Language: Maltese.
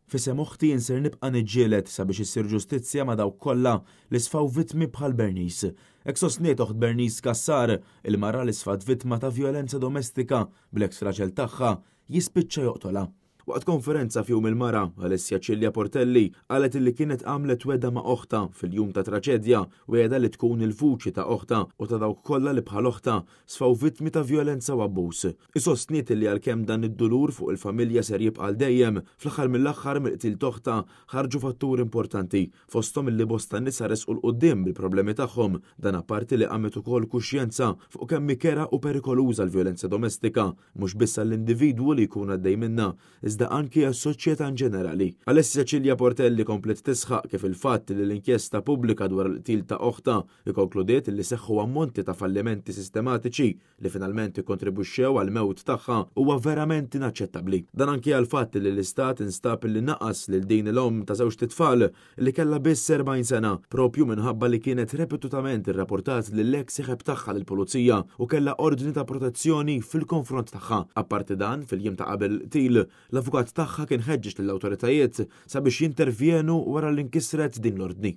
F'isem oħti jien ser nibqa' niġġieled sabiex issir ġustizzja ma' dawk kollha li sfaw vittmi bħal Bernice. Hekk sostniet oħt Bernice Cassar, il-mara li sfat vittma ta' vjolenza domestika bl-eks raġel tagħha jispiċċa joqtolha. Waqt konferenza f'Jum il-Mara, Alessia Cilia Portelli qalet illi kienet għamlet wegħda ma' oħtha fil-jum ta' traġedja, wegħda li tkun il-vuċi ta' oħtha u ta' dawk kollha li bħal oħtha sfaw vittmi ta' vjolenza u abbuż. Hi sostniet illi għalkemm dan id-dulur fuq il-familja ser jibqa' għal dejjem, fl-aħħar mill-aħħar mill-qtil t'oħtha ħarġu fatturi importanti, fosthom illi bosta nisa resqu 'l quddiem bil-problemi tagħhom. Dan apparti li qamet ukoll kuxjenza fuq kemm hi kerha u perikoluża l-vjolenza domestika, mhux biss għall-individwu li jkun għaddej minnha, iżda anki għas-soċjetà inġenerali. Alessia Cilia Portelli kompliet tisħaq kif il-fatt li l-inkjesta pubblika dwar il-qtil ta' oħtha ikkonkludiet li seħħu ammonti ta' fallimenti sistematiċi li finalment ikkontribwixxew għall-mewt tagħha huwa verament inaċċettabbli. Dan anki għall-fatt li l-Istat instab li naqas lil din l-omm ta' żewġt itfal li kellha biss 40 sena, proprju minħabba li kienet repetutament irrapportat lill-eks sieħeb tagħha lill-Pulizija u kellha ordni ta' protezzjoni fil-konfront tagħha. Apparti dan, fil-jiem ta' qabel il-qtil, l-avukat tagħha kien ħeġġeġ lill-awtoritajiet sabiex jintervjenu wara li nkisret din l-ordni.